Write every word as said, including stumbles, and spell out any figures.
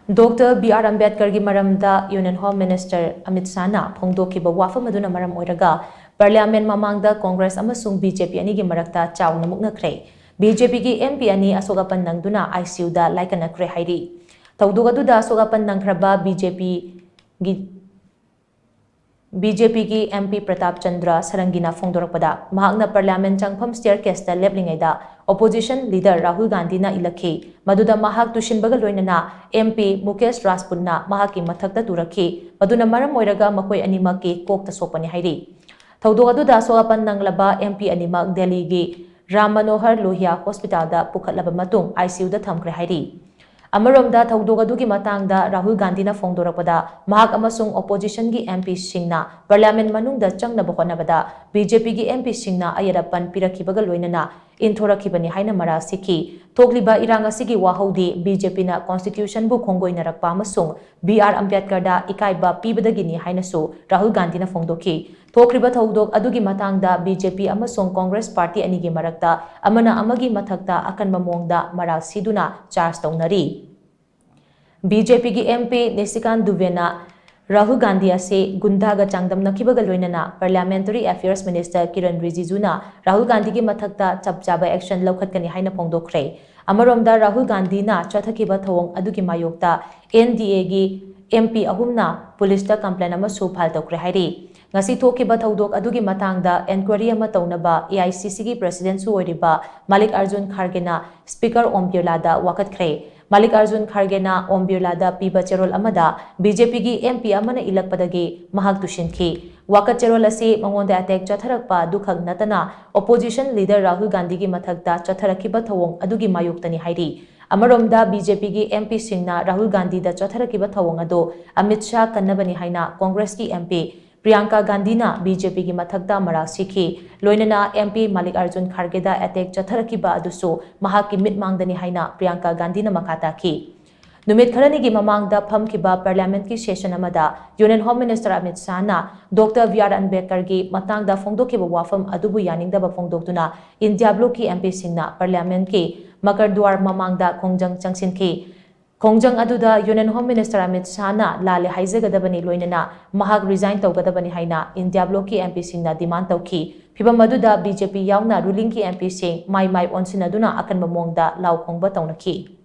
Doctor B R ꯑꯝꯕꯦꯗꯀꯔꯒꯤ ꯃꯔꯝꯗ Union Home Minister Amit ꯁꯥꯍꯅ ꯐꯣꯡꯗꯣꯛꯈꯤꯕ ꯋꯥꯐꯝ ꯑꯗꯨꯅ ꯃꯔꯝ ꯑꯣꯏꯔꯒ Parliament ꯃꯃꯥꯡꯗ Congress ꯑꯃꯁꯨꯡ B J P ꯑꯅꯤꯒꯤ ꯃꯔꯛꯇ ꯆꯥꯎꯅ ꯃꯨꯛꯅꯈ꯭ꯔꯦ꯫ B J Pꯒꯤ M P ꯑꯅꯤ ꯑꯁꯣꯛ ꯑꯄꯟ ꯅꯪꯗꯨꯅ I C Uꯗ ꯂꯥꯏꯀꯠꯅꯈ꯭ꯔꯦ ꯍꯥꯏꯔꯤ꯫ ꯊꯧꯗꯣꯛ ꯑꯗꯨꯗ ꯑꯁꯣꯛ ꯑꯄꯟ ꯅꯪꯈ꯭ꯔꯕ B J Pꯒꯤ B J Pꯒꯤ M P Pratap Chandra ꯁꯔꯪꯒꯤꯅ ꯐꯣꯡꯗꯣꯔꯛꯄꯗ, ꯃꯍꯥꯛꯅ Parliament ꯆꯪꯐꯝ staircaseꯇ ꯂꯦꯞꯂꯤꯉꯩꯗ opposition leader ꯔꯥꯍꯨꯜ ꯒꯥꯟꯙꯤꯅ ꯏꯜꯂꯛꯈꯤ꯫ ꯃꯗꯨꯗ ꯃꯍꯥꯛ ꯇꯨꯁꯤꯟꯕꯒ ꯂꯣꯏꯅꯅ M P ꯃꯨꯀꯦꯁ ꯔꯥꯖꯄꯨꯠꯅ ꯃꯍꯥꯛꯀꯤ ꯃꯊꯛꯇ ꯇꯨꯔꯛꯈꯤ꯫ ꯃꯗꯨꯅ ꯃꯔꯝ ꯑꯣꯏꯔꯒ ꯃꯈꯣꯏ ꯑꯅꯤꯃꯛꯀꯤ ꯀꯣꯛꯇ ꯁꯣꯛꯄꯅꯤ ꯍꯥꯏꯔꯤ꯫ ꯊꯧꯗꯣꯛ ꯑꯗꯨꯗ ꯑꯁꯣꯛ ꯑꯄꯟ ꯅꯪꯂꯕ M P ꯑꯅꯤꯃꯛ ꯗꯦꯜꯂꯤꯒꯤ ꯔꯥꯝ ꯃꯅꯣꯍꯔ ꯂꯣꯍꯤꯌꯥ Hospitalꯗ ꯄꯨꯈꯠꯂꯕ ꯃꯇꯨꯡ I C Uꯗ ꯊꯝꯈ꯭ꯔꯦ ꯍꯥꯏꯔꯤ꯫ ꯑꯃꯔꯣꯝꯗ ꯊꯧꯗꯣꯛ ꯑꯗꯨꯒꯤ ꯃꯇꯥꯡꯗ ꯔꯥꯍꯨꯜ ꯒꯥꯟꯙꯤꯅ ꯐꯣꯡꯗꯣꯔꯛꯄꯗ, ꯃꯍꯥꯛ ꯑꯃꯁꯨꯡ oppositionꯒꯤ M Pꯁꯤꯡꯅ Parliament ꯃꯅꯨꯡꯗ ꯆꯪꯅꯕ ꯍꯣꯠꯅꯕꯗ B J Pꯒꯤ M Pꯁꯤꯡꯅ ꯑꯌꯦꯠ ꯑꯄꯟ ꯄꯤꯔꯛꯈꯤꯕꯒ ꯂꯣꯏꯅꯅ ꯏꯟꯊꯣꯔꯛꯈꯤꯕꯅꯤ ꯍꯥꯏꯅ ꯃꯔꯥꯜ ꯁꯤꯈꯤ꯫ ꯊꯣꯛꯂꯤꯕ ꯏꯔꯥꯡ ꯑꯁꯤꯒꯤ ꯋꯥꯍꯧꯗꯤ B J Pꯅ Constitutionꯕꯨ ꯈꯣꯡꯒꯣꯏꯅꯔꯛꯄ ꯑꯃꯁꯨꯡ B R ꯑꯝꯕꯦꯗꯀꯔꯗ ꯏꯀꯥꯏꯕ ꯄꯤꯕꯗꯒꯤꯅꯤ ꯍꯥꯏꯅꯁꯨ ꯔꯥꯍꯨꯜ ꯒꯥꯟꯙꯤꯅ ꯐꯣꯡꯗꯣꯛꯈꯤ꯫ ꯊꯣꯛꯈ꯭ꯔꯤꯕ ꯊꯧꯗꯣꯛ ꯑꯗꯨꯒꯤ ꯃꯇꯥꯡꯗ B J P ꯑꯃꯁꯨꯡ Congress party ꯑꯅꯤꯒꯤ ꯃꯔꯛꯇ ꯑꯃꯅ ꯑꯃꯒꯤ ꯃꯊꯛꯇ ꯑꯀꯟꯕ ꯃꯑꯣꯡꯗ ꯃꯔꯥꯜ ꯁꯤꯗꯨꯅ charge ꯇꯧꯅꯔꯤ꯫ B J Pꯒꯤ M P ꯅꯤꯁꯤꯀꯥꯟ ꯗꯨꯕꯦꯅ Rahul Gandhi ꯑꯁꯤ ꯒꯨꯟꯗꯥꯒ ꯆꯥꯡꯗꯝꯅꯈꯤꯕꯒ ꯂꯣꯏꯅꯅ Parliamentary Affairs Minister Kiran ꯔꯤꯖꯤꯖꯨꯅ Rahul ꯒꯥꯟꯙꯤꯒꯤ ꯃꯊꯛꯇ ꯆꯞ ꯆꯥꯕ action ꯂꯧꯈꯠꯀꯅꯤ ꯍꯥꯏꯅ ꯐꯣꯡꯗꯣꯛꯈ꯭ꯔꯦ꯫ ꯑꯃꯔꯣꯝꯗ ꯔꯥꯍꯨꯜ ꯒꯥꯟꯙꯤꯅ ꯆꯠꯊꯈꯤꯕ ꯊꯧꯑꯣꯡ ꯑꯗꯨꯒꯤ ꯃꯥꯌꯣꯛꯇ N D Aꯒꯤ M P ꯑꯍꯨꯝꯅ ꯄꯨꯂꯤꯁꯇ complaint ꯑꯃꯁꯨ file ꯇꯧꯈ꯭ꯔꯦ ꯍꯥꯏꯔꯤ꯫ ꯉꯁꯤ ꯊꯣꯛꯈꯤꯕ ꯊꯧꯗꯣꯛ ꯑꯗꯨꯒꯤ ꯃꯇꯥꯡꯗ enquiry ꯑꯃ ꯇꯧꯅꯕ A I C Cꯒꯤ Presidentꯁꯨ ꯑꯣꯏꯔꯤꯕ ꯃꯥꯂꯤꯛ ꯑꯔꯖꯨꯟ ꯈꯥꯔꯒꯦꯅ Speaker ꯑꯣꯝ ꯕꯤꯔꯂꯥꯗ ꯋꯥꯀꯠꯈ꯭ꯔꯦ꯫ ꯃꯥꯂꯤꯛ ꯑꯔꯖꯨꯟ ꯈꯥꯔꯒꯦꯅ ꯑꯣꯝ ꯕꯤꯔꯂꯥꯗ ꯄꯤꯕ ꯆꯦꯔꯣꯜ ꯑꯃꯗ B J Pꯒꯤ M P ꯑꯃꯅ ꯏꯜꯂꯛꯄꯗꯒꯤ ꯃꯍꯥꯛ ꯇꯨꯁꯤꯟꯈꯤ꯫ ꯋꯥꯀꯠ ꯆꯦꯔꯣꯜ ꯑꯁꯤ ꯃꯉꯣꯟꯗ attack ꯆꯠꯊꯔꯛꯄ ꯑꯗꯨꯈꯛ ꯅꯠꯇꯅ opposition leader ꯔꯥꯍꯨꯜ ꯒꯥꯟꯙꯤꯒꯤ ꯃꯊꯛꯇ ꯆꯠꯊꯔꯛꯈꯤꯕ ꯊꯧꯑꯣꯡ ꯑꯗꯨꯒꯤ ꯃꯥꯌꯣꯛꯇꯅꯤ ꯍꯥꯏꯔꯤ꯫ ꯑꯃꯔꯣꯝꯗ B J Pꯒꯤ M Pꯁꯤꯡꯅ ꯔꯥꯍꯨꯜ ꯒꯥꯟꯙꯤꯗ ꯆꯠꯊꯔꯛꯈꯤꯕ ꯊꯧꯑꯣꯡ ꯑꯗꯨ ꯑꯃꯤꯠ ꯁꯥꯍ ꯀꯟꯅꯕꯅꯤ ꯍꯥꯏꯅ Congressꯀꯤ M P ꯄ꯭ꯔꯤꯌꯥꯡꯀꯥ ꯒꯥꯟꯙꯤꯅ B J Pꯒꯤ ꯃꯊꯛꯇ ꯃꯔꯥꯜ ꯁꯤꯈꯤ꯫ ꯂꯣꯏꯅꯅ M P ꯃꯥꯂꯤꯛ ꯑꯔꯖꯨꯟ ꯈꯥꯔꯒꯦꯗ attack ꯆꯠꯊꯔꯛꯈꯤꯕ ꯑꯗꯨꯁꯨ ꯃꯍꯥꯛꯀꯤ ꯃꯤꯠꯃꯥꯡꯗꯅꯤ ꯍꯥꯏꯅ ꯄ꯭ꯔꯤꯌꯥꯡꯀꯥ ꯒꯥꯟꯙꯤꯅ ꯃꯈꯥ ꯇꯥꯈꯤ꯫ ꯅꯨꯃꯤꯠ ꯈꯔꯅꯤꯒꯤ ꯃꯃꯥꯡꯗ ꯐꯝꯈꯤꯕ Parliamentꯀꯤ session ꯑꯃꯗ Union Home Minister ꯑꯃꯤꯠ ꯁꯥꯍꯅ ꯗꯣꯛꯇꯔ B R ꯑꯝꯕꯦꯗꯀꯔꯒꯤ ꯃꯇꯥꯡꯗ ꯐꯣꯡꯗꯣꯛꯈꯤꯕ ꯋꯥꯐꯝ ꯑꯗꯨꯕꯨ ꯌꯥꯅꯤꯡꯗꯕ ꯐꯣꯡꯗꯣꯛꯇꯨꯅ India Blocꯀꯤ M Pꯁꯤꯡꯅ Parliamentꯀꯤ ꯃꯀꯔ ꯗ꯭ꯋꯥꯔ ꯃꯃꯥꯡꯗ ꯈꯣꯡꯖꯪ ꯆꯪꯁꯤꯟꯈꯤ꯫ ꯈꯣꯡꯖꯪ ꯑꯗꯨꯗ Union Home Minister ꯑꯃꯤꯠ ꯁꯥꯍꯅ ꯂꯥꯜꯂꯦ ꯍꯥꯏꯖꯒꯗꯕꯅꯤ, ꯂꯣꯏꯅꯅ ꯃꯍꯥꯛ resign ꯇꯧꯒꯗꯕꯅꯤ ꯍꯥꯏꯅ India Bloc ꯀꯤ M P ꯁꯤꯡꯅ demand ꯇꯧꯈꯤ꯫ ꯐꯤꯚꯝ ꯑꯗꯨꯗ B J P ꯌꯥꯎꯅ ruling ꯀꯤ M P ꯁꯤꯡ ꯃꯥꯏ ꯃꯥꯏ ꯑꯣꯟꯁꯤꯟꯅꯗꯨꯅ ꯑꯀꯟꯕ ꯃꯑꯣꯡꯗ ꯂꯥꯎ ꯈꯣꯡꯕ ꯇꯧꯅꯈꯤ꯫